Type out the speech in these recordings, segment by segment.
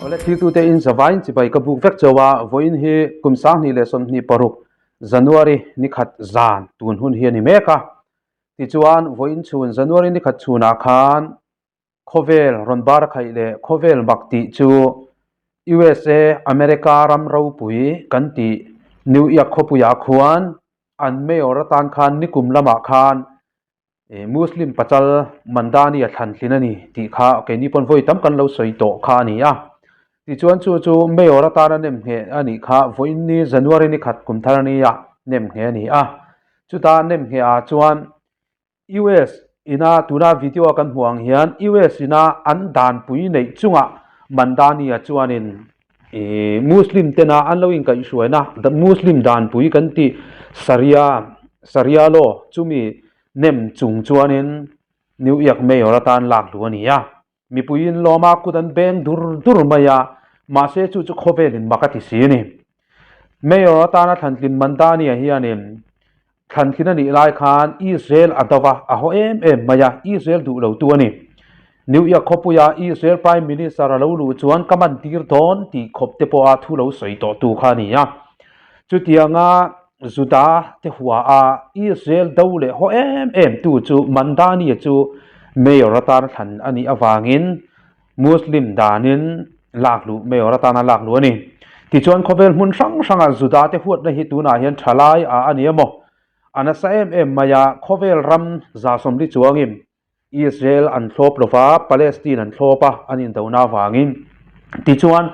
Awle thiltute in zavain chibai ka buk vek chauh a, vawiin hi kum 2026 January ni khat zan tun hun hi a ni mek a. Tichuan vawiin chhun January ni khat chhunah khan khawvel rawn bar khaih leh khawvel mak tih chu USA America ram ropui kan tih New York khawpuiah khuan an mayor atan khan nikum lamah khan Muslim pachal Mandani a thlan tlin a ni tih kha keini pawn vawi tam kan lo sawi tawh kha a ni a. Tichuan chu chu Mayor atana nem ngheh a nih kha vawiinni January ni khat kum thar ania nem ngheh a ni a. Chuta nem ngheh ah chuan US ina tuna video a kan hmuh ang hian US ina an danpui neih chungah Mandani a chuanin Ih Muslim tena an lo inkaihhruaina Muslim danpui kan tih Sharia Sharia law chumi nem chung chuanin New York Mayor atan lak duh a ni a. Mipuiin lawma kut an beng dur dur mai a, mahse chu chu khawvelin mak a ti si a ni. Mayor atana thlantlin Mandani-a hianin Thlantlin a nih lai khan Israel a do va, a haw em em mai a, Israel duh lo tu a ni. New York khawpuia Israel Prime Minister a lo luh chuan ka man tir dawn tih khawp te pawha thu lo sawi tawh tu kha a ni a. Chutianga Juda te hua a Israel do leh haw em em tu chu Mandani-a chu Mayor atan thlan a nih avangin Muslim danin lak luh mayor atana lak luh a ni. Tichuan khawvel hmun hrang hranga Juda te huatna hi tunah hian thalai a a ni emaw? A nasa em em mai a, khawvel ram 140 chuangin Israel an thlawp lova, Palestine an thlawp a, an indona avangin. Tichuan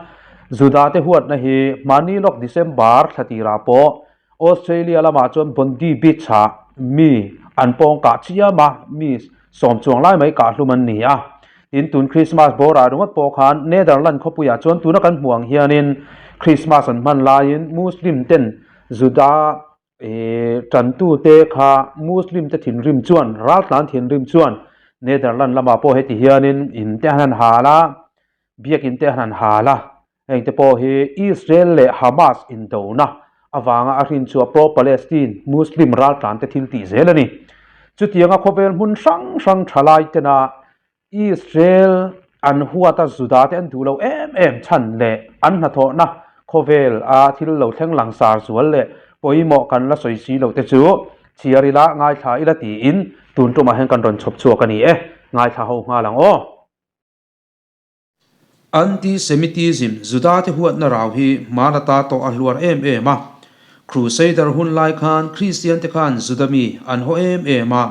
Juda te huatna hi hmani lawk December thla tirah pawh Australia lamah chuan Bondi Beach-ah mi an pawng kah chiam a, mi sawm chuang lai mai kah hlum an ni a. Tin, tun Christmas bawrah ringawt pawh khan Netherland khawpuiah chuan tuna kan hmuh ang hianin Christmas an hman laiin Muslim ten Juda tantute kha Muslim te thinrim chuan raltlan thinrim chuan Netherland lamah pawh heti hianin in te han hal a, biakin te han hal a. Heng te pawh hi Israel leh Hamas indona avanga a hrin chhuah pro-Palestine Muslim raltlan te thil tih zel a ni. Chutianga khawvel hmun hrang hrang thalai tena Israel an huata Juda te an duh lo em em chhan leh an hnathawhna khawvel a thil lo thleng langsar zual leh pawimawh kan la sawi si loh te chu chhiar ila ngaithla ila tiin tun tumah hian kan rawn chhawp chhuak a ni e. Ngaithla ho nghal ang aw. Anti-Semitism, Judate huatna rau hi hman ata tawh a hluar em em a. Crusader hun lai khan Kristiante khan Juda mi an haw em em a,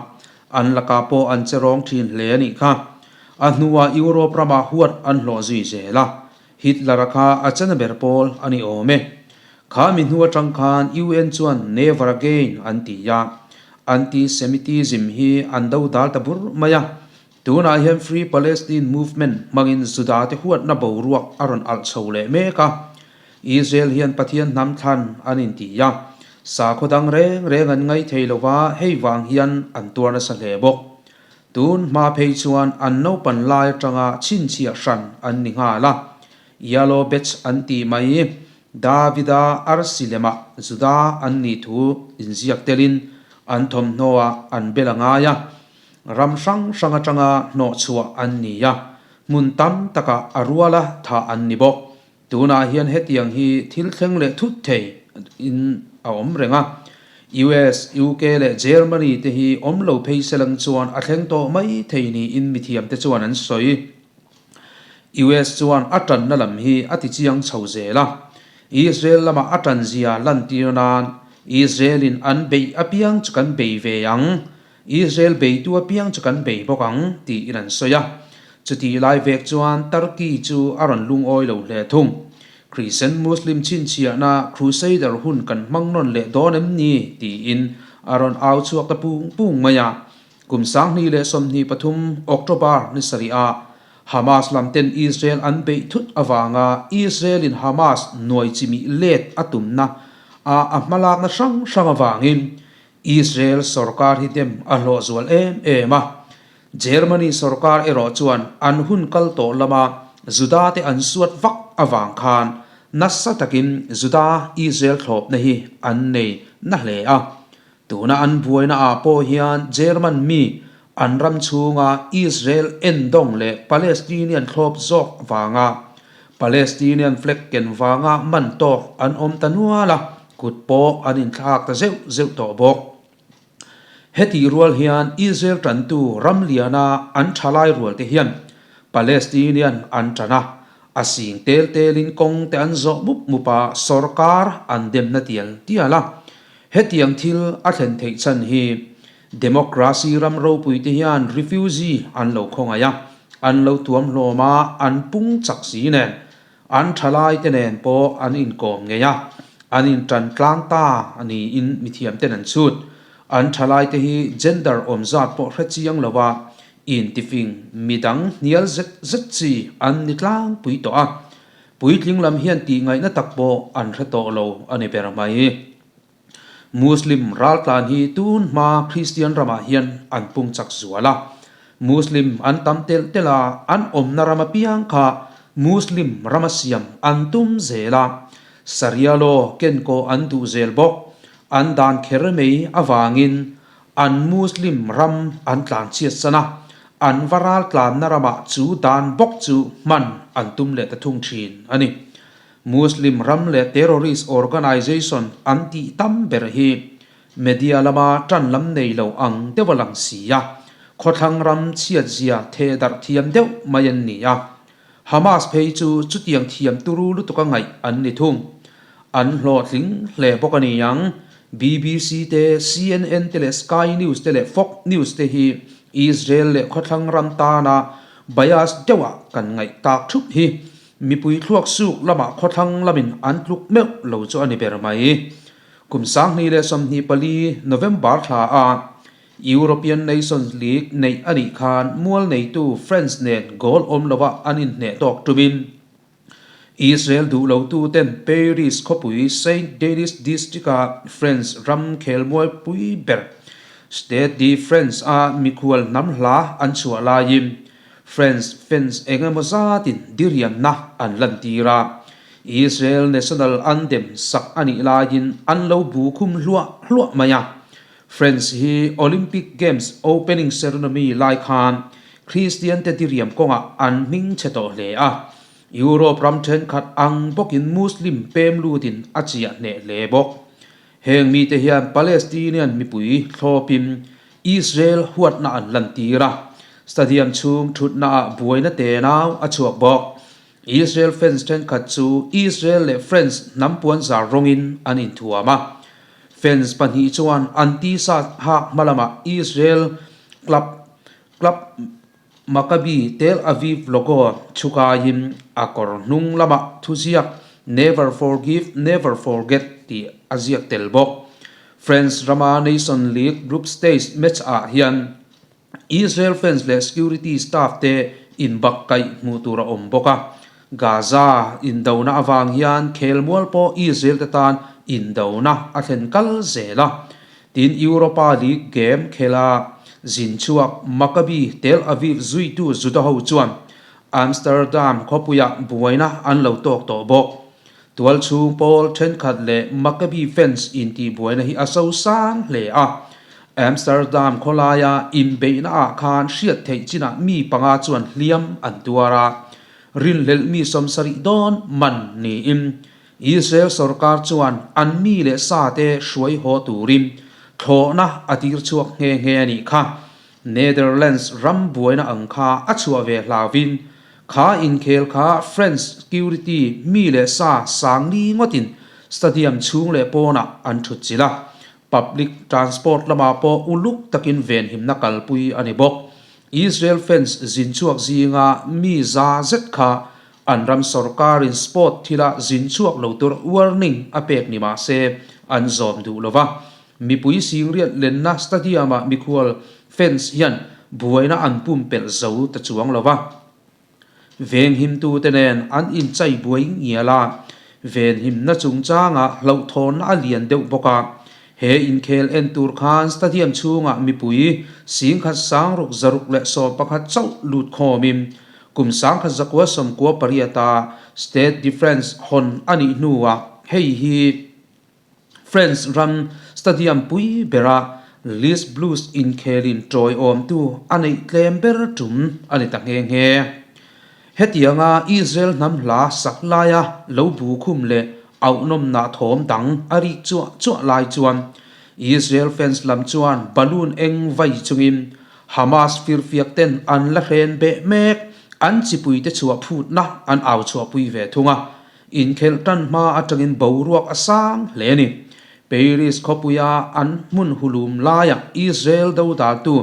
an lakah pawh an che rawng thin hle a nih kha. A hnuah Europe ramah huat an hlawh zui zel a, Hitler-a kha a chena ber pawl a ni awm e. Kha mi hnu atang khan UN chuan Never again an ti a, Anti-Semitism hi an do dal ta bur mai a. Tunah hian Free Palestine Movement hmangin Judate huatna boruak a rawn alh chho leh mek a. Israel hian Pathian hnam thlan an inti a, sakhaw dang reng reng an ngaih thei lo va, hei vang hian an tuar nasa hle bawk. Tun hma phei chuan an naupan lai atanga chhinchhiah hran an ni nghal a. Yellow Badge an tih mai Davida arsi lemah Juda an nih thu inziak telin an thawmhnaw-ah an bel a ngai a. Ram hrang hrang atanga hnawhchhuah an ni a, hmun tam takah a ruala thah an ni bawk. Tunah hian hetiang hi thil thleng leh thut thei in a awm reng a. US, UK leh Germany te hi awm lo phei selang chuan a thleng tawh mai thei niin mithiam te chuan an sawi. US chuan a tanna lam hi a ti chiang chho zel a. Israel lama a tan zia lantir nan Israel in an beih apiang chu kan bei ve ang. Israel beitu apiang chu kan bei bawk ang, tiin an sawi a. Chutih lai vek chuan Turkey chu a rawn lungawi lo hle thung. Christian Muslim chhinchhiahna Crusader hun kan hmang nawn leh dawn em ni? tiin a rawn au chhuak ta pung pung mai a. Kum 2023 October ni sarih ah Hamas lam ten Israel an beih thut avanga Israel in Hamas nuai chimih let a tumna a a hmalakna hrang hrang avangin Israel sorkar hi dem a hlawh zual em em a, Germany sorkar erawh chuan an hun kal tawh lama Juda te an suat vak avang khan nasa takin Juda Israel thlawpna hi an nei na hle a. Tuna an buaina ah pawh hian German mi an ram chhunga Israel endawng leh Palestinian thlawp zawk vanga. Palestinian flag ken vanga man tawk an awm ta nual a, kut pawh an inthlak ta zeuh zeuh tawh bawk. Hetih rual hian Israel tantu ram liana an thalai rual te hian Palestinian an tan a, a sing tel telin kawng te an zawh mup mup a, sorkar an demna tial tial a. Hetiang thil a thlen theih chhan hi democracy ram ropui te hian refugee an lo khawngaih a, an lo tuam hlawm a, an pung chak si nen An thalaite nen pawh an inkawm ngei a, an intan tlang ta a niin mithiamten an chhut. An thalaite hi gender awm zat pawh hre chiang lova intifing midang hnial zet zet chi an ni tlangpui tawh a, puitling lam hian tihngaihna tak pawh an hre tawh lo a ni ber mai. Muslim raltlan hi tun hma Kristian ramah hian an pung chak zual a. Muslim an tam telh telh a, an awmna ram apiang kha Muslim rama siam an tum zel a. Sharia law kenkawh an duh zel bawk. An dan kher mai avangin an Muslim ram an tlanchhiat san a, an va raltlanna ramah chu dan bawk chu hman an tum leh ta thung thin a ni. Muslim ram leh terrorist organization an tih tam ber hi media lama tan lam nei lo ang deuh a lang si a, khawthlang ram chhiatzia theh darh thiam deuh mai an ni a. Hamas phei chu chutiang thiam turu lutuk a ngaih an ni thung. An hlawhtling hle bawk a ni ang. BBC te, CNN te leh Sky News te leh Fox News te hi Israel leh khawthlang ram tana bias deuhah kan ngaih tak thup hi. Mipui thluak suk lamah khawthlang lamin an tluk meuh lo chu a ni ber mai. Kum 2024 November thla a European Nations League neih a nih khan mual neitu France nen goal awm lova an inhneh tawk tumin Israel duh lotu ten Paris khawpui Saint Denis district-a France ram khelmualpui ber Stade de France-a mikhual hnam hla an chhuah laiin France fans eng emaw zatin diriamna an lantir a, Israel national anthem sak a nih laiin an lo bu khum hluah hluah mai a. France hi Olympic Games opening ceremony lai khan Kristian te diriam kawngah an hming chhe tawh hle a, Europe ram thenkhat ang bawkin Muslim pem lutin a chiah hneh hle bawk. Heng mite hian Palestinian mipui thlawpin Israel huatna an lantir a, stadium chhung thutnaah buaina tenau a chhuak bawk. Israel fans thenkhat chu Israel leh France hnam puanzar rawngin an inthuam a. Fans pahnih chuan an t-shirt hak hma lamah Israel club club Maccabi Tel Aviv logo chhukaiin a kawr hnung lamah thuziak Never forgive, never forget tih a ziak tel bawk. France rama Nation League group stage match ah hian Israel fans leh security staff te inbak kaih hmuh tur a awm bawk a. Gaza indona avang hian khelmual pawh Israel te tan indona a thlen kal zel a. Tin, Europa League game khela zin chhuak Maccabi Tel Aviv zuitu Juda ho chuan Amsterdam khawpuiah buaina an lo tawk tawh bawk. Tualchhung pawl thenkhat leh Maccabi fans intihbuaina hi a sosang hle a. Amsterdam khawlaia inbeihna ah khan hriat theih chinah mi panga chuan hliam an tuar a, rinhlelh mi 70 dawn man niin Israel sorkar chuan an mi leh sa te hruai haw turin thlawhna a tir chhuak nghe nghe a nih kha. Netherlands ram buaina ang kha a chhuah ve hlauvin kha inkhel kha French security mi leh sa sangli ngawtin stadium chhung leh pawnah an thut chilh a, public transport lamah pawh uluk takin venhimna kalpui a ni bawk. Israel fans zin chhuak zinga mi za zet kha An ram sorkarin sport thila zin chhuak lo tur warning a pek ni mah se an zawm duh lo va. Mipui singriat lenna stadium-ah mikhual fans hian buaina an pumpelh zo ta chuang lo va. Venghimtute nen an inchai buai ngial a, venhimna chungchangah hlauhthawnna a lian deuh bawk a. He inkhel en tur khan stadium chhungah mipui 10,000 611 chauh lut khawmin Kum 1998 a Stade de France hawn a nih hnuah hei hi France ram stadium pui bera Les Blues inkhelin tawiawmtu a neih tlem ber tum a ni ta nghe nghe. Hetianga Israel hnam hla sak laia lo bu khum leh auhnawmnah thawm dang a rik chuah chuah lai chuan Israel fans lam chuan balloon eng vai chungin Hamas firfiak ten an la hren beh mek, an chipuite chhuah phutna an au chhuahpui ve thung a. Inkhelh tan hma atangin boruak a sang hle a ni. Paris khawpuia an hmun hulum laiah Israel dodaltu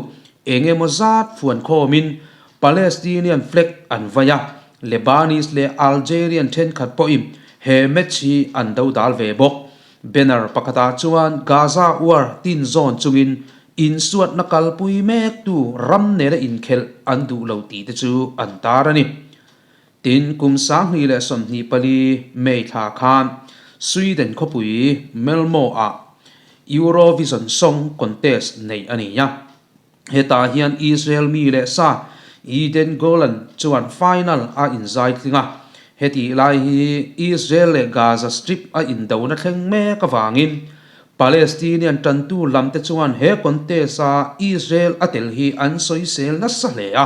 eng emaw zat fuan khawmin Palestinian flag an vai a, Lebanese leh Algerian thenkhat pawhin he match hi an dodal ve bawk. Banner pakhatah chuan Gaza war tin zawn chungin insuatna kalpui mektu ram nena inkhelh an duh lo tih te chu an tar a ni. Tin, kum 2024 May thla khan Sweden khawpui Malmo-ah Eurovision Song Contest neih a ni a. Hetah hian Israel mi leh sa Eden Golan chuan final a inzai tling a. Hetih lai hi Israel leh Gaza Strip a indona thleng mek avangin Palestinian tantu lamte chuan he contest-a Israel a tel hi an sawisel nasa hle a.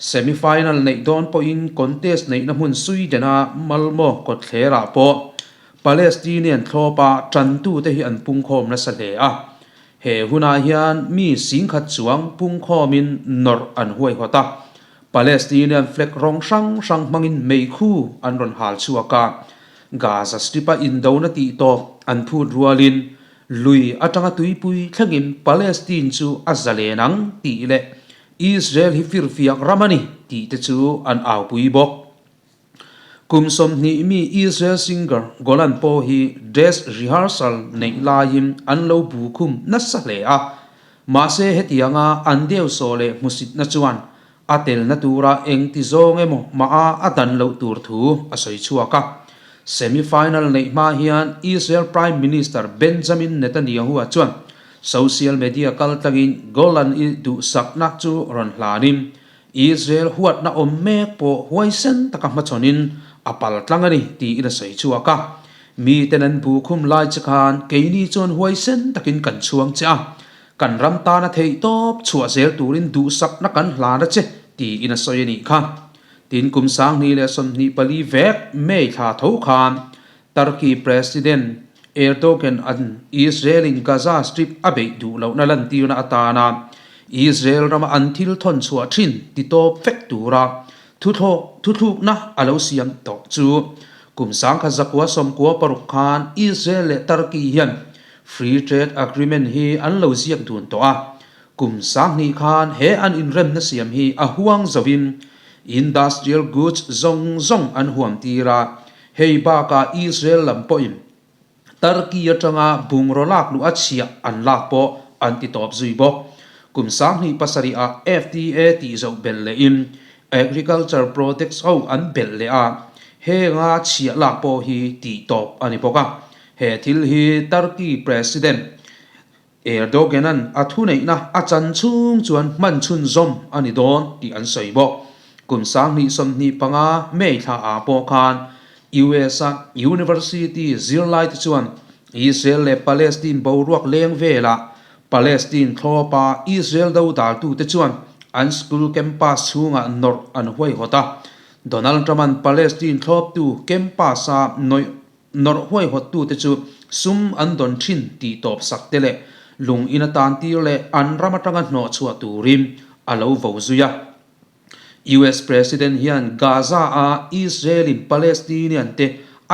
Semi-final neih dawn pawhin contest neihna hmun Sweden-a Malmo kawtthlerah pawh Palestinian thlawpa tantute hi an pungkhawm nasa hle a. He hunah hian mi singkhat chuang pungkhawmin nawrh an huaihawt a. Palestinian flag rawng hrang hrang hmangin meikhu an rawn hal chhuak a, Gaza Strip-a indona tih tawp an phut rualin lui atanga tuipui thlengin Palestine chu a zalen ang tih leh Israel hi firfiak ram a ni tih te chu an aupui bawk. Kum 20 mi Israel singer Golan pawh hi dress rehearsal neih laiin an lo bu khum nasa hle a, mahse hetianga an deuhsawh leh hmusitna chuan a telna tura engti zawng emaw mah a dan loh tur thu a sawi chhuak a. Semi-final neih hma hian Israel Prime Minister Benjamin Netanyahu-a chuan social media kaltlangin Golan-i duhsakna chu rawn hlanin Israel huatna awm mek pawh huaisen taka hmachhawnin a pal tlang a ni tiin a sawi chhuak a. Miten an bu khum lai che khan keini chuan huaisen takin kan chhuang che a, kan ram tana theih tawp chhuah zel turin duhsakna kan hlan a che tiin a sawi a nih kha. Tin kum 2024 vek May thla tho khan Turkey President Erdogan an Israel-in Gaza Strip a beih duh lohna lantirna atana Israel rama an thil thawn chhuah thin ti tawp vek tura thuthlukna a lo siam tawh chu kum 1996 khan Israel leh Turkey hian Free Trade Agreement hi an lo ziak dun tawh a, kum 2000 khan he an inremna siam hi a huang zoin industrial goods zawng zawng an huam tir a, Hei bakah Israel lam pawhin Turkey atanga bungraw lak luh a chhiah an lak pawh an ti tawp zui bawk. Kum 2007 ah FDA tih zoh belh lehin Agriculture Products ho an belh leh a, henga chhiah lak pawh hi tih tawp a ni bawk a. He thil hi Turkey President Erdogan-a'n a thuneihna a chan chhung chuan hman chhunzawm a ni dawn tih an sawi bawk. Kum 2025 May thla ah pawh khan US-a university zirlaite chuan Israel leh Palestine boruak leng velah Palestine thlawpa Israel dodaltute chuan an school campus chhungah nawrh an huaihawt a. Donald Trump-a'n Palestine thlawptu campus-a nawih Nawrh huaihawttute chu sum an dawn thin tih tawp sak te leh lung in atan tir leh an ram atanga hnawh chhuah turin a lo vo zui a. US President hian Gaza-a Israel-in Palestinian te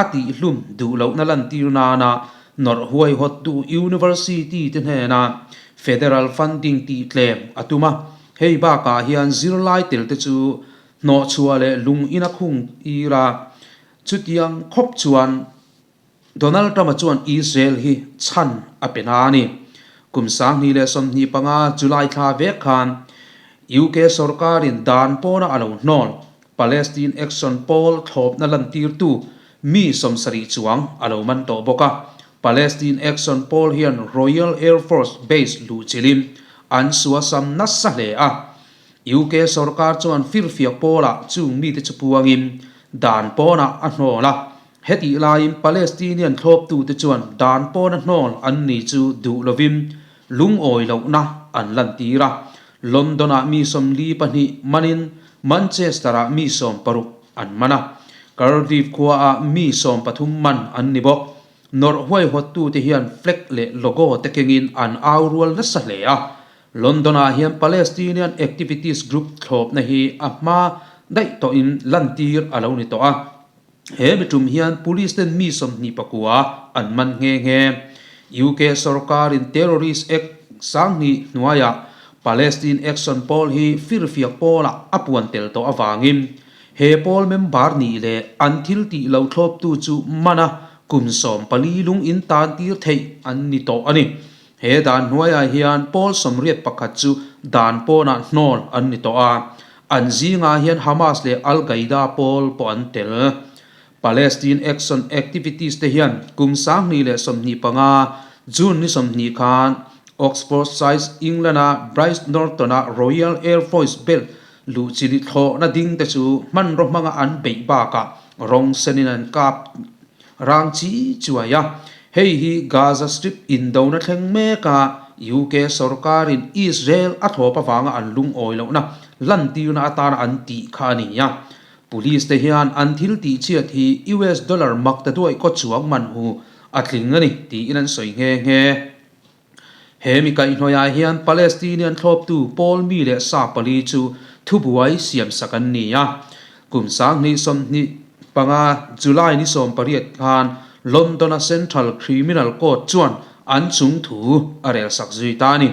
a tihhlum duh lohna lantir nana nawrh huaihawttu university te hnena federal funding tih tlem a tum a. Hei bakah hian zirlai tel te chu hnawh chhuah leh lung in a khung tir a. Chutiang khawp chuan Donald Trump-a chuan Israel hi chhan a pe na a ni. Kum 2025 July thla vek khan UK sorkarin dan pawna a lo hnawl Palestine Action Pawl thlawpna lantirtu mi 70 chuang a lo man tawh bawk a. Palestine Action Pawl hian Royal Air Force Base luhchilhin an suasam nasa hle a. UK sorkar chuan firfiak pawlah chung mite chu puangin dan pawnah a hnawl a, hetih laiin Palestinian thlawptute chuan dan pawna hnawl an ni chu duh lovin lungawi lohna an lantir a. London-ah mi 42 manin Manchester-ah mi 60. an man a. Cardiff khuaah mi 13 man an ni bawk. Nawrh huaihawttute hian flag leh logo te kengin an au rual nasa hle a. London-ah hian Palestinian activist group thlawpna hi a hma daih tawhin lantir a lo ni tawh a. He mitum hian police ten mi 29 an man nghe nghe. UK sorkarin Terrorist Act 2000 hnuaiah Palestine Action pawl hi firfiak pawlah a puan tel tawh avangin he pawl member nih leh an thil tih lo thlawptu chu mana kum 14 lung in tan tir theih an ni tawh a ni. He dan hnuaiah hian pawl 81 chu dan pawnah hnawl an ni tawh a. An zingah hian Hamas leh Al-Qaeda pawl pawh an tel. Palestine Action Activities te hian kum 2025 June ni 20 khan Oxfordshire, England-a Brize Norton-a Royal Air Force Belt luhchilh thlawhna ding te chu hmanraw hmanga an beih bakah rawng senin an kap rang chi chuai a. Hei hi Gaza Strip indona thleng meka UK sorkarin Israel a thlawp avanga an lungawi lohna lantirna atana an tih kha a ni a. Police te hian an thil tih chhiat hi US dollar mak ta duaih kaw chuang man hu a tling a ni tiin an sawi nghe nghe. He mi kaihhnawihah hian Palestinian thlawptu pawl mi leh sa pali chu thubuai siamsak an ni a. Kum 2025 July ni 18 khan London-a Central Criminal Court chuan an chung thu a relsak zui ta a ni.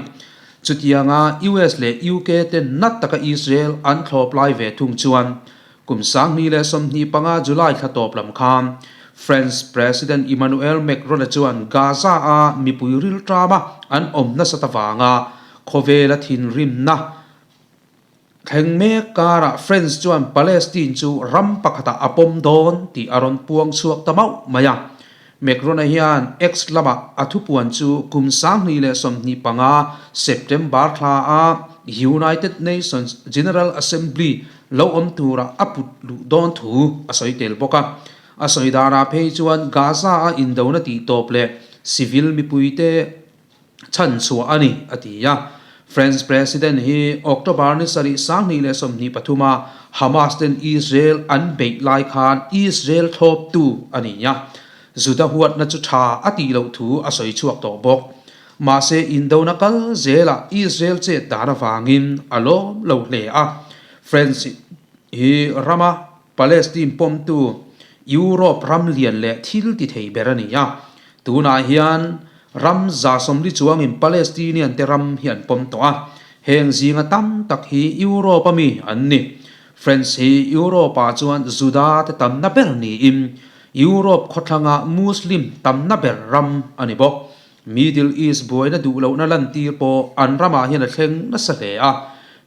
Chutianga US leh UK ten nat taka Israel an thlawp lai ve thung chuan Kum 2025 July thla tawp lam khan France President Emmanuel Macron-a chuan Gaza-a mipui rilṭama an awm nasat avanga khawvela thinrimna thleng mek karah France chuan Palestine chu ram pakhatah a pawm dawn tih a rawn puang chhuak ta mauh mai a. Macron-a hian X lamah a thupuan chu kum 2025 September thla a United Nations General Assembly lo awm tura a put luh dawn thu a sawi tel bawk a. A sawi danah phei chuan Gaza-a indona tih tawp leh civil mipuite chhan chhuah a ni, a ti a. France President hi October ni 7 2023 a Hamas ten Israel an beih lai khan Israel thlawptu a ni a. Juda huatna chu tha a tih loh thu a sawi chhuak tawh bawk. Mahse indona kal zelah Israel chet dan avangin a lawm lo hle a. France hi rama Palestine pawmtu Europe ram lian leh thil ti thei ber a ni a. Tunah hian ram 140 chuangin Palestinian te ram hi an pawm tawh a. Heng zinga tam tak hi Europe a mi an ni. France hi Europe-ah chuan Juda te tamna ber niin Europe khawthlanga Muslim tamna ber ram a ni bawk. Middle East buaina duh lohna lantir pawh an ramah hian a thleng nasa hle a.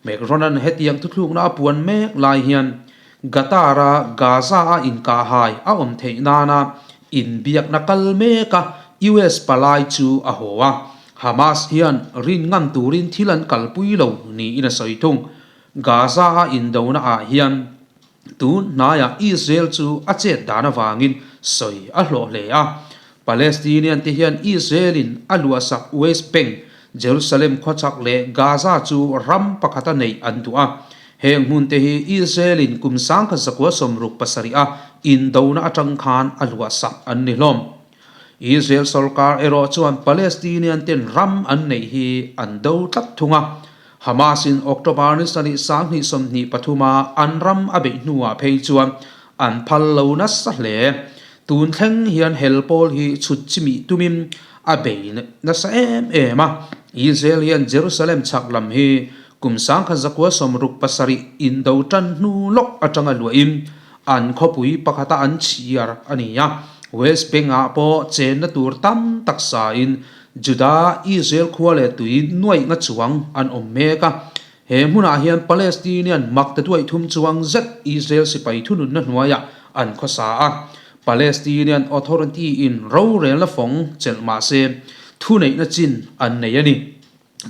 Macron-a'n hetiang thuthlukna a puan mek lai hian Qatar-a Gaza-a inkahhai a awm theih nana inbiakna kal meka US palai chu a haw a. Hamas hian rin ngam turin thil an kalpui lo niin a sawi thung. Gaza-a indona ah hian Tun hnaiah Israel chu a chet dan avangin sawi a hlawh hle a. Palestinian te hian Israel-in a luahsak West Bank, Jerusalem khawchhak leh Gaza chu ram pakhata neih an duh a. Heng hmun te hi Israel-in kum 1967 a indona atang khan a luahsak an ni hlawm. Israel sorkar erawh chuan Palestinian ten ram an neih hi an do tlat thung a. Hamas-in October ni 7 2023 a an ram a beih hnuah phei chuan an phal lo nasa hle. Tun thleng hian hel pawl hi chhut chimih tumin a bei nasa em em a. Israel hian Jerusalem chhak lam hi kum 1967 indo tan hnu lawk atanga luahin An khawpui pakhata an chhiar a ni a, West Bank-ah pawh chenna tur tam tak sain Juda, Israel khua leh tui nuaih nga chuang an awm mek a. He hmunah hian Palestinian mak te duaih thum chuang zet Israel sipai thununna hnuaiah an khawsa a. Palestinian Authority-in rorelna fawng chelh mah se thuneihna chin an nei a ni.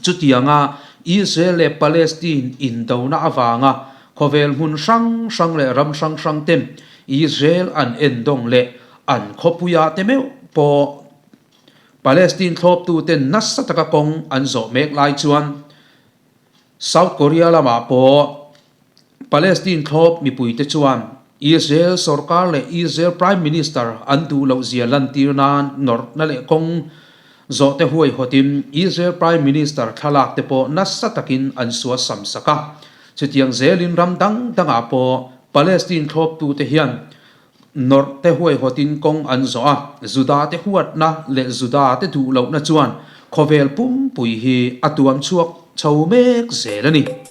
Chutianga Israel leh Palestine indona avanga khawvel hmun hrang hrang leh ram hrang hrang ten Israel an endawng leh an khawpuia te meuh pawh Palestine thlawptuten nasa taka kawng an zawh mek lai chuan South Korea lamah pawh Palestine thlawp mipuite chuan. Israel sorkar leh Israel Prime Minister an duh loh zia lantir nan nawrhna leh kawng zawh te huaihawtin Israel Prime Minister thlalak te pawh nasa takin an suasam sak a. Chutiang zelin ram dang dangah pawh Palestine thlawptute hian nawrh te huaihawtin kawng an zawh a, Juda te huatna leh Juda te duh lohna chuan khawvel pumpui hi a tuam chhuak chho mek zel a ni.